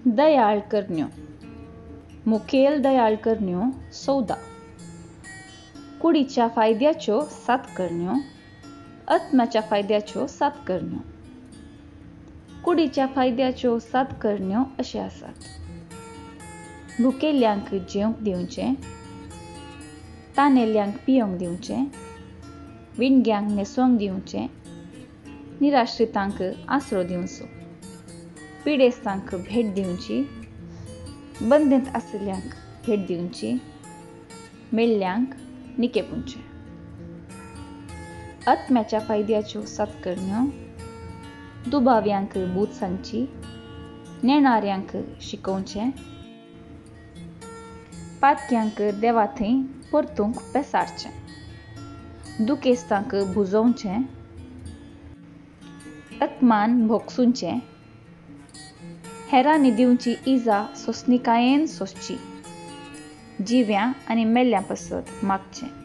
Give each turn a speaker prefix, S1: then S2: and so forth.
S1: दयाळ करण्यो. मुखेल दयाळ करण्यो 14. कुडीच्या फायद्याच्यो 7 करण्यो, आत्म्याच्या फायद्याच्यो 7 करण्यो. कुडीच्या फायद्याच्यो 7 करण्यो अशे आसात. भुकेल्ल्यांक जेवंक दिवचें, तानेल्ल्यांक पिवंक दिवचें, विणग्यांक न्हेसोवंक दिवचें, निराश्रितांक आसरो दिवचो, पिडेस्तांक भेट दिवची, बंदेंत आशिल्ल्यांक भेट दिवची, मेल्ल्यांक निकेपुंचें. आत्म्याच्या फायद्याच्यो 7 करण्यो. दुबाव्यांक बूद सांगची, नेणाऱ्यांक शिकोवचें, पातक्यांक देवा थंय परतूंक पेसारचें, दुखेस्तांक भुजोवचें, आत्मान भोगसुचें, हेरांनी दिवची इजा सोंसणिकायेन सोंसची, जिव्यां आनी मेल्ल्यां पासत मागचें.